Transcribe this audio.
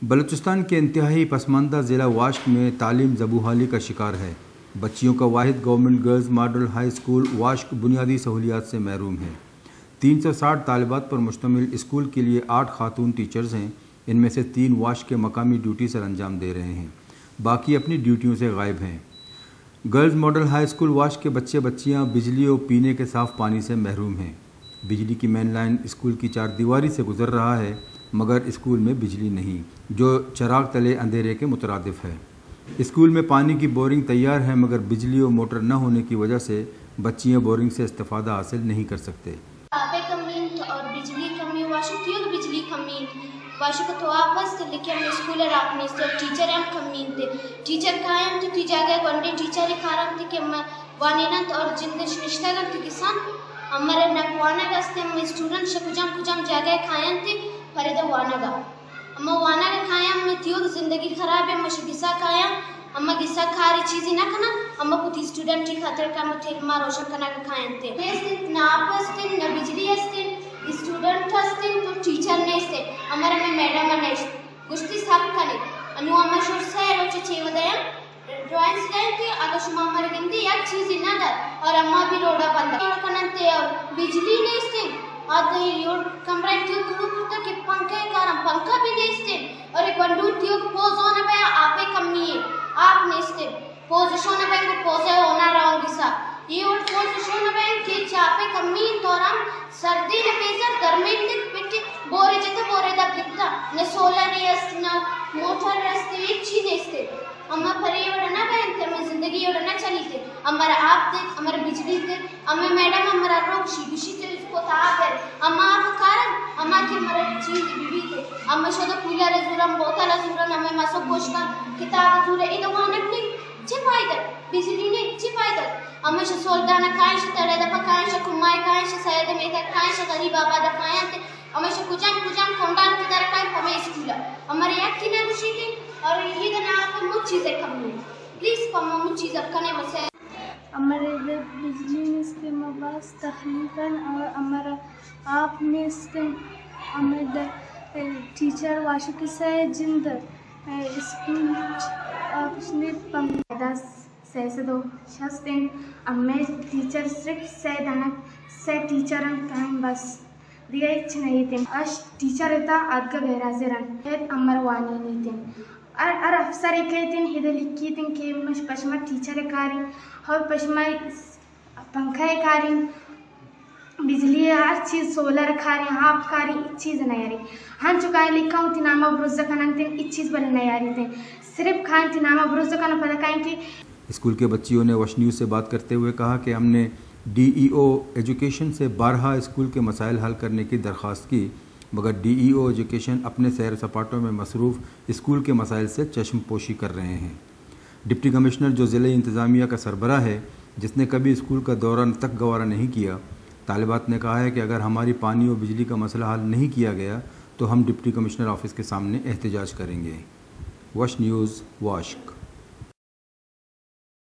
بلوچستان کے انتہائی پسماندہ ضلع واشک میں تعلیم زبوحالی کا شکار ہے۔ بچیوں کا واحد government girls model high school واشک بنیادی سہولیات سے محروم ہے۔ تین سو ساٹھ طالبات پر مشتمل اسکول کے لیے آٹھ خاتون ٹیچرز ہیں، ان میں سے تین واشک کے مقامی ڈیوٹی سر انجام دے رہے ہیں، باقی اپنی ڈیوٹیوں سے غائب ہیں۔ گرلز ماڈل ہائی اسکول واشک کے بچے بچیاں بجلی اور پینے کے صاف پانی سے محروم ہیں۔ بجلی کی مین لائن اسکول کی چار دیواری سے گزر رہا ہے، مگر اسکول میں بجلی نہیں، جو چراغ تلے اندھیرے کے مترادف ہے۔ اسکول میں پانی کی بورنگ تیار ہے، مگر بجلی اور موٹر نہ ہونے کی وجہ سے بچیاں بورنگ سے استفادہ حاصل نہیں کر سکتے۔ آپ ءِ کمی انت اور بجلی کمی، واشک تیوگ بجلی کمی انت۔ واشک تو آپ است، لیکن اسکول ءَ آپ نیست، ٹیچر ہم کمی انت۔ ٹیچر کاینت، تی جاگہ گونڈیں ٹیچرے کارنت کہ ما وانیننت اور جندش نشتگ انت گسان۔ امر نہ وانگ است، ہم اسٹوڈنٹ شہ کجام کجام جاگہ کاینت، پرد وانگ ءَ۔ اما وانگ ءَ کایاں، مئے تیوگ زندگی خراب ہے، مش گسا کایاں، اما گسا کاری چیزی نہ کناں، اما پتی اسٹوڈنٹی خاطر کا مت ما روشن کنگ ءَ کاینت۔ نیست انت، نہ آپ است انت، نہ بجلی است انت، اسٹوڈنٹ است انت، تو ٹیچر نیست انت۔ امر مئے میڈم ءَ نشت، گوشتی سب کنے۔ انو اما شور سہ روچ چے ودیاں۔ ڈرائنگز دئینت، اگاں شما مر گندے یک چیزے نہ دات اور اما بھی روڈا بند جوڑ کننت اور بجلی نیست انت۔ آ دے یوڑ کمرہ تیوگ کرو کرتا کہ پنکھا کاراں، پنکھا بھی نیست انت۔ اور ایک گونڈو تیوگ پوز ہونا بیا، آپ ءِ کمی ہے، آپ نیست انت۔ پوز شونا بیا، پوز ہونا رہوں گی سا۔ یہ اور پوز شونا بیا کہ چاپ ءِ کمی انت اور ہم سردی نہ پیسر گرمی انت، پٹ بورے جتا بورے دا پتا، نہ سولر است، نہ موٹر است، ہچی نیست انت۔ اما پرے وڑ نہ بینت، اما زندگی وڑ نہ چلیت۔ امر آپ دیت، امر بجلی دیت، اما میڈم امر روک شی، گشی تو اس کو تا پر، اما آپ کارن، اما کہ امر چیز بی بیت۔ اما شد کولر زورم، بوتل زورم، اما مسو پوشکا، کتاب زورم، اے دوانک نہیں، چی فائدہ؟ بجلی نہیں، چی فائدہ؟ اما ش سولدان کائیں، ش تڑے دپا کائیں، ش کمائے کائیں، ش سید میتر کائیں، ش غریب آباد کائیں، ہمیشہ کجام کجام کنڈان کہ در کائیں پمے اسکول۔ ہمارے یک کی نہ گوشی تھی اور یہ دنا آپ مچ چیزیں کم ہوئی۔ پلیز پما مچ چیز کنے مسے۔ ہمارے دے بجلی نیست، ما باز تخلیقاً اور ہمارا آپ نیست۔ ہمیں دے ٹیچر واشو کسے جند اسکول آپ نیست پم۔ دس سئے سد ءُ شست انت، ہمے ٹیچر صرف سئے دانگ، سئے ٹیچر انت کائیں بس، دگہ ہچ نہ ایت انت۔ اش ٹیچر اتا آتکہ غیر حاضر انت، ہمر وانینیت انت۔ ہر، ہر افسر ءَ کیت انت، ہدے لکھیت انت کہ مش پشما ٹیچر ءَ کاری، اور پشما پنکھا ءَ کاری، بجلی ءَ ہر چیز، سولر کاری، آپ کاری، ہچ چیز نہ یاری۔ ہنچو کائیں لکھاں وتی نام ءَ برز کننت انت، ہچ چیز بلے نہ یاریت انت۔ صرف کائیں وتی نام ءَ برز کناں پدا کائیں کہ اسکول کے بچیوں نے وش نیوز سے بات کرتے ہوئے کہا کہ ہم نے ڈی ای او ایجوکیشن سے بارہا اسکول کے مسائل حل کرنے کی درخواست کی، مگر ڈی ای او ایجوکیشن اپنے سیر سپاٹوں میں مصروف اسکول کے مسائل سے چشم پوشی کر رہے ہیں۔ ڈپٹی کمشنر، جو ضلعی انتظامیہ کا سربراہ ہے، جس نے کبھی اسکول کا دورہ تک گوارا نہیں کیا، طالبات نے کہا ہے کہ اگر ہماری پانی و بجلی کا مسئلہ حل نہیں کیا گیا تو ہم ڈپٹی کمشنر آفس کے سامنے احتجاج کریں گے۔ وش نیوز، واشک۔